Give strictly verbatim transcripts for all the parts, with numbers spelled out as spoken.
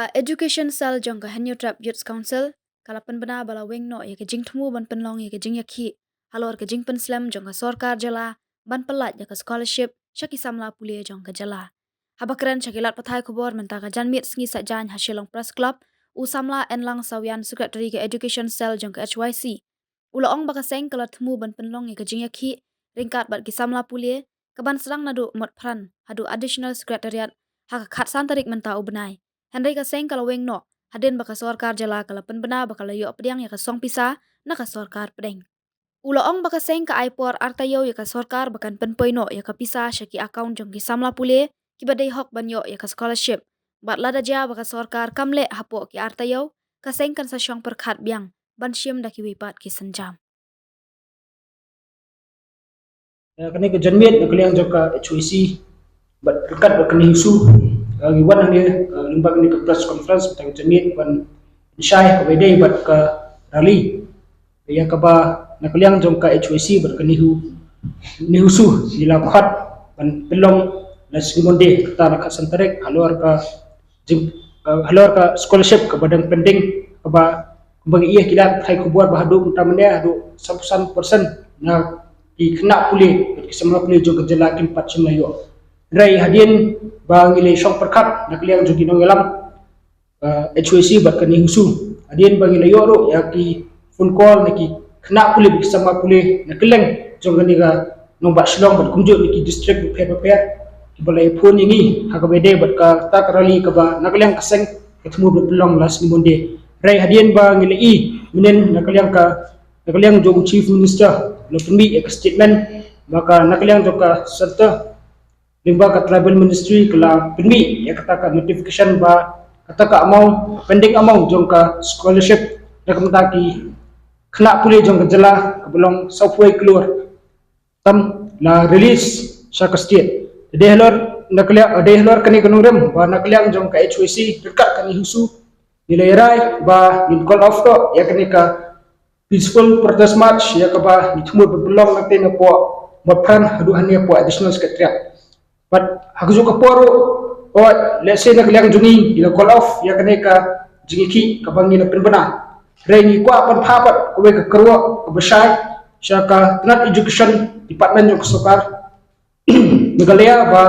Ka Education Cell jong ka Hynñiewtrep Youth Council ka la pynbna ba la weng noh ïa ka jingthmu ban pynlong ïa ka jingïakhih halor ka jingpynslem jong ka sorkar jylla ban pyllait ïa ka scholarship sha ki samla pule jong ka jylla. Haba kren sha ki lad pathai khubor mynta ka janmiet sngi Saitjaiñ ha Shillong Press Club, u samla Enlang Sawian, Secretary ka Education Cell jong ka H Y C, u la ong ba ka seng ka la thmu ban pynlong ïa ka jingïakhih ryngkat bad ki samla pule, ka ban sdang naduh Motphran haduh Additional Secretariat ha ka khatsan tarik mynta u bnai. Hynrei ka seng ka la weng noh hadien ba ka sorkar jylla ka la pynbna ba ka la ïoh pdiang ïa ka song pisa na ka sorkar pdeng. U la ong ba ka seng ka ai por ar taïew ïa ka sorkar ba kan pynpoi noh ïa ka pisa sha ki account jong ki samla pule kiba dei hok ban ïoh ïa ka scholarship. Bad lada jia ba ka sorkar kam leh hapoh ki ar taïew, ka seng kan sa shong pyrkhat biang ban shim da kiwei pat ki sienjam. Eh, kane ka janmiet na ka liang jong ka H Y C bad ryngkat bad ka NEHUSU, eh, ngi wan hangne, eh, lyngba kane ka press conference, tang ka janmiet ban shai kaba ïadei bad ka rally ïa kaba na ka liang jong ka H Y C bad ka NEHU, NEHUSU ngi la khot ban pynlong la sngi Monday, kata na khatsan tarik, halor ka jing, eh, halor ka scholarship kaba dang pending, kaba, kaba ngi ïa ki lad pathai khubor ba haduh mynta mynne haduh sawphew san percent na ki khynnah pule, ki samla pule jong ka jylla kim pat shym la ïoh. Hynrei hadien ba ngi la shong pyrkhat na ka liang jong ki nongïalam, eh, H Y C bad ka NEHUSU, hadien ba ngi la ïoh ruh ïa ki phone call na ki khynnah pule bad ki samla pule na kylleng jong kane ka nongbah Shillong bad kumjuh na ki district bapher bapher, kiba la ïa phone ïa ngi ha kaba ïadei bad kata ka rally kaba na ka liang ka seng ka thmu ban pynlong la sngi Monday. Hynrei hadien ba ngi la ïohi mynnin na ka liang ka, na ka liang jong u Chief Minister la pynmih ïa ka statement ba ka na ka liang jong ka centre lyngba ka Tribal Ministry ka la pynmih ïa kata ka notification ba kata ka amount, pending amount jong ka scholarship na ka bynta ki khynnah pule jong ka jylla kaba long sawphew klur tam la release sha ka state. Dei halor na ka liang, dei halor kane ka nongrim ba na ka liang jong ka H Y C ryngkat ka NEHUSU ngi la ïa rai ba ngin call off to ïa kane ka peaceful protest march ïa kaba ngi thmu ban pynlong na ka tei na poh Motphran haduh hangne poh Additional Secretariat. Bad ha kajuh ka por ruh, oh, let's say na ka liang jong ngi ngi la call off ïa kane ka jingïakhih kaba ngi la pynbna. Hynrei ngi kwah ban phah pat kawei ka kyrwoh kaba shai sha ka tnat Education Department jong ka sorkar Meghalaya ba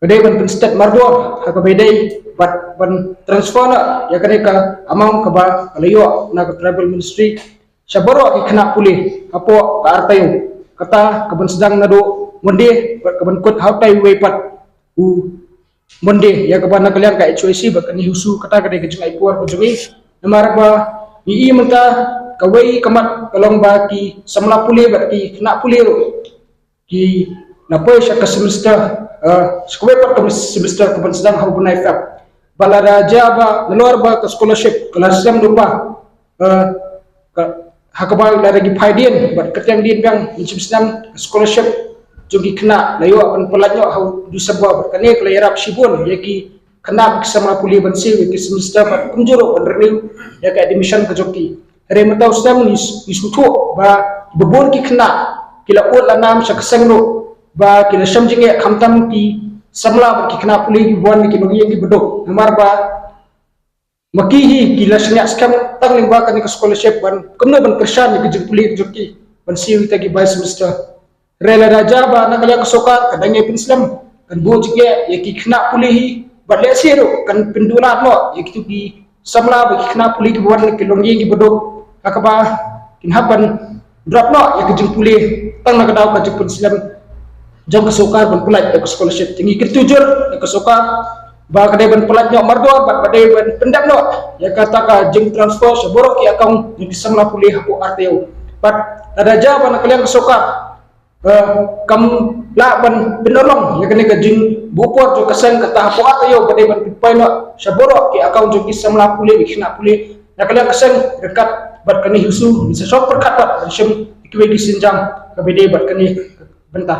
ka dei ban pynsted mardor ha kaba ïadei bad ban transfer noh ïa kane ka amount kaba ka la ïoh na ka Tribal Ministry sha baroh ki khynnah pule hapoh ka ar taïew. Kata ka ban sdang naduh Monday bad ka ban kut ha u tai uwei pat u Monday, ïa kaba na ka liang ka H Y C bad ka NEHUSU, kata ka dei ka jingai por ka jong ngi. Namar ba ngi i mynta kawei ka mat ka long ba ki samla pule bad ki khynnah pule ruh ki la poi sha ka semester, eh, sha kawei pat ka semester ka ban sdang ha u bnai Feb. Ba lada jia ba nalor ba ka scholarship ka la slem lypa, eh, ka, ha kaba lada ngi phai dien bad kyrteng dien biang ngi shim snem ka scholarship jong ki khynnah la ïoh ban pyllait noh ha u December bad kane ka la ïarap shibun ïa ki khynnah ki samla pule ban siew ïa ki semester bad kumjuh ruh ban renew ïa ka admission ka jong ki. Hynrei mynta u snem ngi, ngi sngewthuh ba bun ki khynnah ki la ud la nam sha ka seng ruh ba ki la shem jingeh khamtam ki samla bad ki khynnah pule ki wan na ki nongïing kiba duk. Namar ba ma ki hi ki la shaniah skhem tang lyngba kane ka scholarship ban kumno ban kyrshan ïa ka jingpule ka jong ki ban siew ïa kita ki bai semester. Hynrei lada jia ba na ka liang ka sorkar ka dang ïa pynslem, kan buh jingeh ïa ki khynnah pule hi bad lehse ruh kan pynduh lad noh ïa kito ki samla bad ki khynnah pule kiba wan na ki longïing kiba duk ha kaba kin hap ban drop noh ïa ka jingpule tang na ka daw ka jingpynslem jong ka sorkar ban pyllait ïa ka scholarship. Te ngi kyntu jur ïa ka sorkar ba ka dei ban pyllait noh mardor bad ba dei ban pyndep noh ïa kata ka jingtransfer sha baroh ki account jong ki samla pule hapoh ar taïew. Bad lada jia ba na ka liang ka sorkar, eh, kam lah ban pynlong ïa kane ka jingbuh por jong ka seng kata hapoh ar taïew ba dei ban pynpoi noh sha baroh ki account jong ki samla pule, ki khynnah pule, na ka liang ka seng ryngkat bad ka NEHUSU ngin sa shong pyrkhat bad ban shim kiwei ki sienjam kaba dei bad kane ka bynta.